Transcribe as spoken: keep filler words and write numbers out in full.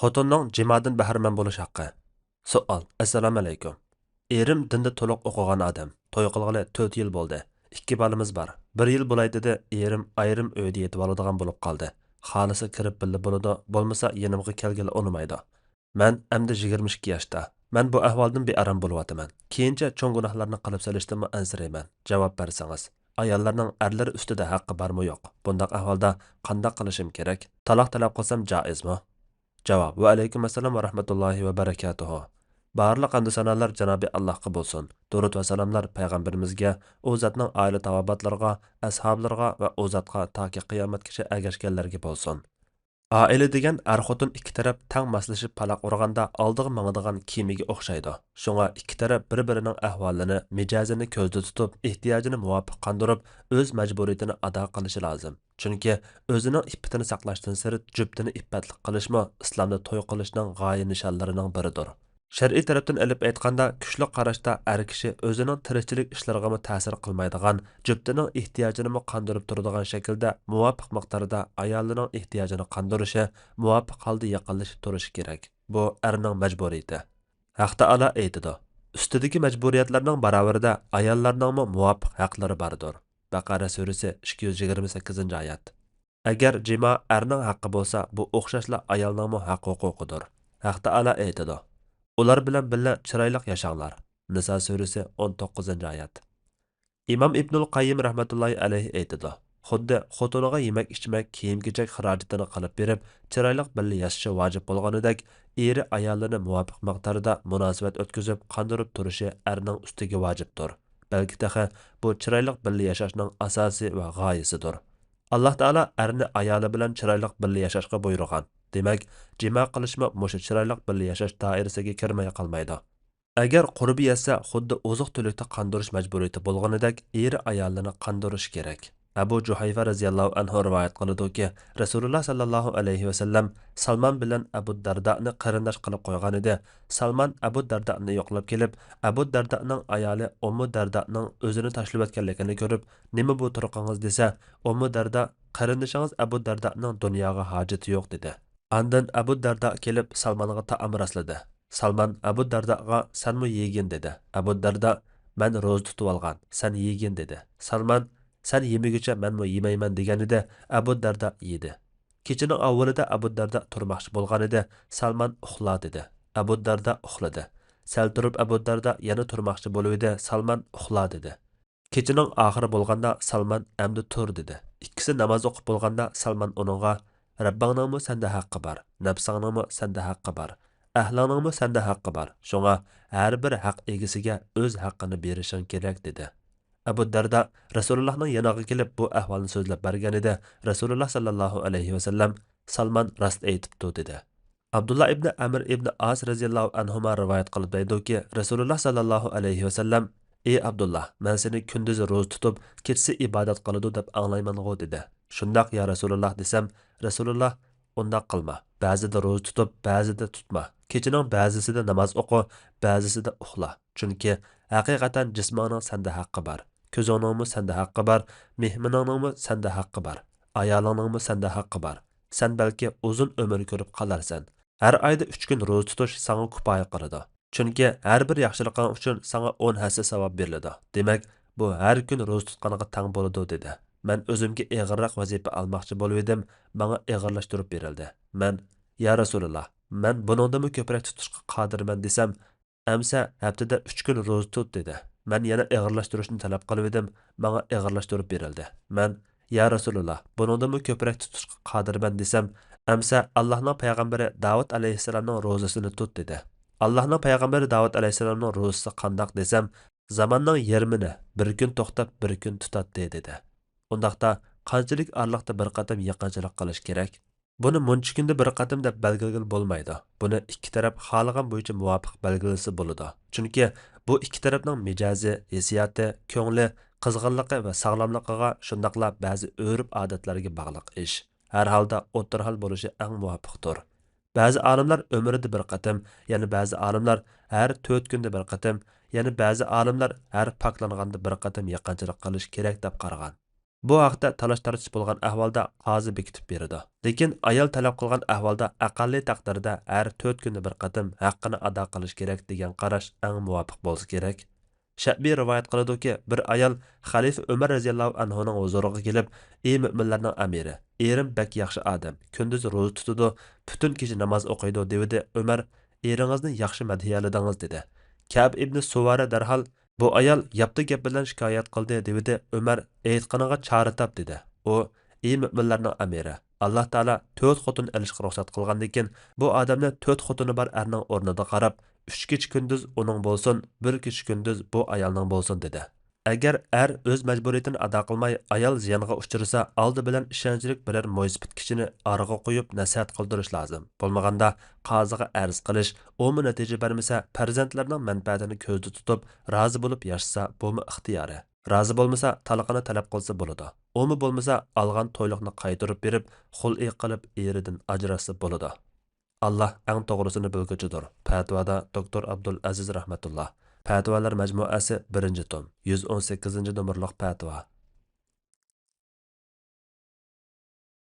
خوتۇننىڭ جىمادىن بەھرىمەن بولۇش ھەققى. سوئال. ئەسسالامۇئەلەيكۇم. ئېرىم دىندا تولۇق ئوقۇغان ئادەم. توي قىلغىلى تۆت يىل بولدى. ئىككى بالىمىز بار. بىر يىل بولاي دېدى، ئېرىم ئايرىم ئۆيدە يېتىۋالىدىغان بولۇپ قالدى. خالىسا كىرىپ بىللە بولىدۇ، بولمىسا يېنىمغا كەلگىلى ئۇنىمايدۇ. مەن ئەمدى يىگىرمە ئىككى ياشتا. مەن بۇ ئەھۋالدىن بىئارام بولۇۋاتىمەن. كېيىنچە چوڭ گۇناھلارنى قىلىپ سېلىشتىنمۇ ئەنسىرەيمەن. جاۋاب بەرسىڭىز. ئاياللارنىڭ ئەرلىرى ئۈستىدە ھەققى بارمۇ يوق؟ بۇنداق ئەھۋالدا قانداق قىلىشىم كېرەك؟ تالاق تەلەپ قىلسام جائىزمۇ؟ جاۋاب. ۋەئەلەيكۇم ئەسسالام ۋە رەھمەتۇللاھى ۋە بەرەكاتۇھۇ. بارلىق ھەمدۇ سانالار جانابى ئاللاھقا بولسۇن. دۇرۇد ۋە سالاملار پەيغەمبىرىمىزگە، ئۇ زاتنىڭ ئائىلە تاۋابىئاتلىرىغا، ئەسھابلىرىغا ۋە ئۇ زاتقا تاكى قىيامەتكىچە ئەگەشكەنلەرگە بولسۇن. ئائىلە دېگەن ئەر-خوتۇن ئىككى تەرەپ تەڭ ماسلىشىپ پالاق ئۇرغاندا ئالدىغا ماڭىدىغان كېمىگە ئوخشايدۇ. شۇڭا ئىككى تەرەپ بىر-بىرىنىڭ ئەھۋالىنى، مىجەزىنى كۆزدە تۇتۇپ، ئېھتىياجىنى مۇۋاپىق قاندۇرۇپ، ئۆز مەجبۇرىيىتىنى ئادا قىلىشى لازىم. چۈنكى ئۆزىنىڭ ئىپپىتىنى ساقلاشتىن سىرت، جۈپتىنى ئىپپەتلىك قىلىشمۇ ئىسلامدا توي قىلىشنىڭ غايە نىشانلىرىنىڭ بىرىدۇر. شەرئىي تەرەپتىن ئېلىپ ئېيتقاندا، كۈچلۈك قاراشتا ئەر كىشى ئۆزىنىڭ تىرىكچىلىك ئىشلىرىغىمۇ تەسىر قىلمايدىغان، جۈپتىنىڭ ئېھتىياجىنىمۇ قاندۇرۇپ تۇرىدىغان شەكىلدە مۇۋاپىق مىقداردا ئايالىنىڭ ئېھتىياجىنى قاندۇرۇشى، مۇۋاپىق ھالدا يېقىنلىشىپ تۇرۇشى كېرەك. بۇ ئەرنىڭ مەجبۇرىيىتى. ھەق تائالا ئېيتىدۇ، ئۈستىدىكى مەجبۇرىيەتلەرنىڭ باراۋىرىدە ئاياللارنىڭمۇ مۇۋاپىق ھەقلىرى باردۇر. بەقەرە سۈرىسى ئىككى يۈز يىگىرمە سەككىزىنچى ئايەت. ئەگەر جىما ئەرنىڭ ھەققى بولسا، بۇ ئوخشاشلا ئايالنىڭمۇ ھەق-ھوقۇقىدۇر. ھەق تائالا ئېيتىدۇ، ئۇلار بىلەن بىللە چىرايلىق ياشاڭلار. نىسا سۈرىسى ئون توققۇزىنچى ئايەت. ئىمام ئىبنۇل قەييىم رەھمەتۇللاھى ئەلەيھى ئېيتىدۇ، خۇددى خوتۇنىغا يېمەك-ئىچمەك، كىيىم-كېچەك خىراجىتىنى قىلىپ بېرىپ، چىرايلىق بىللە ياشىشى ۋاجىپ بولغىنىدەك، ئېرى ئايالىنى مۇۋاپىق مىقداردا مۇناسىۋەت ئۆتكۈزۈپ، قاندۇرۇپ تۇرۇشى ئەرنىڭ ئۈستىگە ۋاجىپتۇر. بەلكى تېخى بۇ چىرايلىق بىللە ياشاشنىڭ ئاساسى ۋە غايىسىدۇر. ئاللاھ تائالا ئەرنى ئايالى بىلەن چىرايلىق بىللە ياشاشقا بۇيرۇغان. دېمەك، جىما قىلىشمۇ مۇشۇ چىرايلىق بىللە ياشاش دائىرىسىگە كىرمەي قالمايدۇ. ئەگەر قۇربى يەتسە، خۇددى ئوزۇق-تۈلۈكتە قاندۇرۇش مەجبۇرىيىتى بولغىنىدەك، ئېرى ئايالىنى قاندۇرۇشى كېرەك. ئەبۇ جۇھەيفە رەزىياللاھۇ ئەنھۇ رىۋايەت قىلىدۇكى، رەسۇلۇللاھ ساللاللاھۇ ئەلەيھى ۋەسەللەم سالمان بىلەن ئەبۇ دەردانى قېرىنداش قىلىپ قويغانىدى. سالمان ئەبۇ دەردانى يوقلاپ كېلىپ، ئەبۇ دەردانىڭ ئايالى ئۇممۇ دەردانىڭ ئۆزىنى تاشلىۋەتكەنلىكىنى كۆرۈپ، نېمە بۇ تۇرقىڭىز دېسە، ئۇممۇ دەردا، قېرىندىشىڭىز ئەبۇ دەردانىڭ دۇنياغا ھاجىتى يوق دېدى. ئاندىن ئەبۇ دەردا كېلىپ سالمانغا تائام راسلىدى. سالمان ئەبۇ دەرداغا سەنمۇ يېگىن دېدى. ئەبۇ دەردا مەن روزا تۇتۇۋالغان، سەن يېگىن دېدى. سالمان سەن يېمىگۈچە مەنمۇ يېمەيمەن دېگەنىدى، ئەبۇ دەردا يېدى. كېچىنىڭ ئاۋۋىلىدا ئەبۇ دەردا تۇرماقچى بولغانىدى، سالمان ئۇخلا دېدى. ئەبۇ دەردا ئۇخلىدى. سەل تۇرۇپ ئەبۇ دەردا يەنە تۇرماقچى بولۇۋىدى، سالمان ئۇخلا دېدى. كېچىنىڭ ئاخىرى بولغاندا سالمان ئەمدى تۇر دېدى. ئىككىسى ناماز ئوقۇپ بولغاندا سالمان ئۇنىڭغا رەببىڭنىڭمۇ سەندە ھەققى بار، نەپسىڭنىڭمۇ سەندە ھەققى بار، ئەھلىڭنىڭمۇ سەندە ھەققى بار، شۇڭا ھەر بىر ھەق ئىگىسىگە ئۆز ھەققىنى بېرىشىڭ كېرەك دېدى. ئەبۇ دەردا رەسۇلۇللاھنىڭ يېنىغا كېلىپ بۇ ئەھۋالنى سۆزلەپ بەرگەنىدى، رەسۇلۇللاھ ساللاللاھۇ ئەلەيھى ۋەسەللەم سالمان راست ئېيتىپتۇ دېدى. ئابدۇللا ئىبنى ئەمر ئىبنى ئاس رەزىياللاھۇ ئەنھۇما رىۋايەت قىلىپ دەيدۇكى، رەسۇلۇللاھ ساللاللاھۇ ئەلەيھى ۋەسەللەم، ئى ئابدۇللا، مەن سېنى كۈندۈزى روزا تۇتۇپ، كېچىسى ئىبادەت قىلىدۇ دەپ ئاڭلايمەنغۇ دېدى. شۇنداق يا رەسۇلۇللاھ دېسەم، رەسۇلۇللاھ ئۇنداق قىلما، بەزىدە روزا تۇتۇپ، بەزىدە تۇتما، كېچىنىڭ بەزىسىدە ناماز ئوقۇ، بەزىسىدە ئۇخلا. چۈنكى ھەقىقەتەن جىسمىڭنىڭ سەندە ھەققى بار، كۆزۈڭنىڭمۇ سەندە ھەققى بار، مېھمىنىڭنىڭمۇ سەندە ھەققى بار، ئايالىڭنىڭمۇ سەندە ھەققى بار. سەن بەلكى ئۇزۇن ئۆمۈر كۆرۈپ قالارسەن. ھەر ئايدا ئۈچ كۈن روزا تۇتۇش ساڭا كۇپايە قىلىدۇ. چۈنكى ھەر بىر ياخشىلىقىڭ ئۈچۈن ساڭا ئون ھەسسە ساۋاب بېرىلىدۇ. دېمەك، بۇ ھەر كۈن روزا تۇتقانغا تەڭ بولىدۇ، دېدى. مەن ئۆزۈمگە ئېغىرراق ۋەزىپە ئالماقچى بولۇۋىدىم، ماڭا ئېغىرلاشتۇرۇپ بېرىلدى. مەن، يا رەسۇلۇللاھ، مەن بۇنىڭدىنمۇ كۆپرەك تۇتۇشقا قادىرمەن دېسەم، ئەمسە ھەپتىدە ئۈچ كۈن روزا تۇت، دېدى. مەن يەنە ئېغىرلاشتۇرۇشنى تەلەپ قىلىۋىدىم، ماڭا ئېغىرلاشتۇرۇپ بېرىلدى. مەن، يا رەسۇلۇللاھ، بۇنىڭدىنمۇ كۆپرەك تۇتۇشقا قادىرمەن دېسەم، ئەمسە ئاللاھنىڭ پەيغەمبىرى داۋۇت ئەلەيھىسسالامنىڭ روزىسىنى تۇت، دېدى. ئاللاھنىڭ پەيغەمبىرى داۋۇت ئەلەيھىسسالامنىڭ روزىسى قانداق دېسەم، زاماننىڭ يېرىمىنى بىر كۈن توختاپ، بىر كۈن تۇتاتتى، دېدى. ئۇنداقتا قانچىلىك ئارىلىقتا بىر قېتىم يېقىنچىلىق قىلىش كېرەك؟ بۇنى مۇنچە كۈندە بىر قېتىم دەپ بەلگىلىگىلى بولمايدۇ. بۇنى ئىككى تەرەپ خالىغان بويىچە مۇۋاپىق بەلگىلىسە بولىدۇ. چۈنكى بۇ ئىككى تەرەپنىڭ مىجەزى، ھېسسىياتى، كۆڭلى، قىزغىنلىقى ۋە ساغلاملىقىغا، شۇنداقلا بەزى ئۆرپ-ئادەتلەرگە باغلىق ئىش. ھەر ھالدا ئوتتۇرا ھال بولۇشى ئەڭ مۇۋاپىقتۇر. بەزى ئالىملار ئۆمرىدە بىر قېتىم، يەنە بەزى ئالىملار ھەر تۆت كۈندە بىر قېتىم، يەنە بەزى ئالىملار ھەر پاكلانغاندا بىر قېتىم يېقىنچىلىق قىلىش كېرەك دەپ قارىغان. بۇ ھەقتە تالاش-تارتىش بولغان ئەھۋالدا قازى بېكىتىپ بېرىدۇ. لېكىن ئايال تەلەپ قىلغان ئەھۋالدا ئەقەللىي تەقدىردە ھەر تۆت كۈندە بىر قېتىم ھەققىنى ئادا قىلىش كېرەك دېگەن قاراش ئەڭ مۇۋاپىق بولسا كېرەك. شەئبى رىۋايەت قىلىدۇكى، بىر ئايال خەلىپە ئۆمەر رەزىياللاھۇ ئەنھۇنىڭ ھۇزۇرىغا كېلىپ، ئى مۆمىنلەرنىڭ ئەمىرى، ئېرىم بەك ياخشى ئادەم، كۈندۈز روزا تۇتىدۇ، پۈتۈن كېچە ناماز ئوقۇيدۇ، دېۋىدى. ئۆمەر، ئېرىڭىزنى ياخشى مەدھىيەلىدىڭىز، دېدى. كەئب ئىبنى سۇۋارە دەرھال، بۇ ئايال ياپتا گەپ بىلەن شىكايەت قىلدى، دېۋىدى. ئۆمەر، ئېيتقىنىغا چارە تاپ، دېدى. ئۇ، ئى مۆمىنلەرنىڭ ئەمىرى، ئاللا تائالا تۆت خوتۇن ئېلىشقا رۇخسەت قىلغاندىكىن، بۇ ئادەمنى تۆت خوتۇنى بار ئەرنىڭ ئورنىدا قاراپ، ئۈچ كېچە كۈندۈز ئۇنىڭ بولسۇن، بىر كېچە كۈندۈز بۇ ئايالنىڭ بولسۇن، دېدى. ئەگەر ئەر ئۆز مەجبۇرىيىتىنى ئادا قىلماي، ئايال زىيانغا ئۇچرىسا، ئالدى بىلەن ئىشەنچلىك بىرەر مويسىپىت كىشىنى ئارىغا قويۇپ نەسىھەت قىلدۇرۇش لازىم. بولمىغاندا قازىغا ئەرز قىلىش، ئۇمۇ نەتىجە بەرمىسە، پەرزەنتلەرنىڭ مەنپەئەتىنى كۆزدە تۇتۇپ، رازى بولۇپ ياشىسا، بۇمۇ ئىختىيارى. رازى بولمىسا، تالاقىنى تەلەپ قىلسا بولىدۇ. ئۇمۇ بولمىسا، ئالغان تويلۇقنى قايتۇرۇپ بېرىپ، خۇلئى قىلىپ، ئېرىدىن ئاجراشسا بولىدۇ. ئاللا ئەڭ توغرىسىنى بىلگۈچىدۇر. پەتىۋادا دوكتور ئابدۇل ئەزىز رەھمەتۇللا. پەتىۋالار مەجمۇئەسى، بىرىنچى توم، يۈز ئون سەككىزىنچى نومۇرلۇق پەتىۋا.